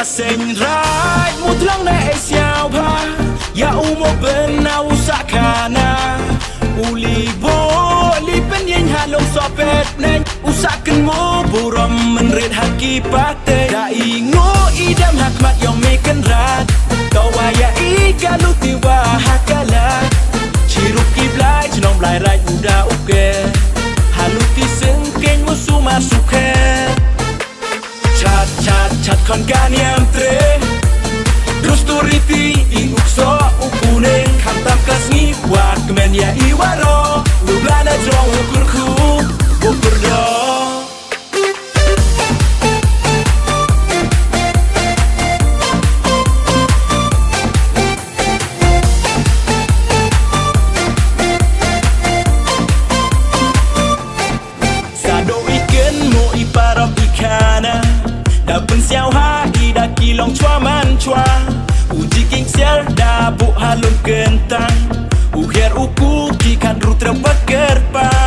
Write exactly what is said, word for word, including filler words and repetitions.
Seiñ Raij Mutlong ne e sñiawbha, ya u mo bynna u sah khana. U li bo, li pynyieñ ha long sohpet neiñ, u sah kynmoo burom mynrit ha ki pateiñ. Da i ngooh i dem ha khmat yong mi Kynrad, tæ wa ya i ka luti wa ha ka lad. Chirup ki Blai, chnong Blai Raij u da u ke, ha luti syngkeiñ wa sumar sukhe. Chat, chat, chat khon ka niamtre. Rus tu riti, i u ksoh u pune. Khamtam ka sngi, wa kmen ya i waroh. U Blai la jrong u kyrkhu, u kyrdoh. Sa dooh i kynmoo i parap i khana, da pynsñiawha i da ki long chwa man chwa. U Jikiñ Ksiar da booh ha lum kyntang, u Hiar u Ku ki Khandru Trep wa kyrpang.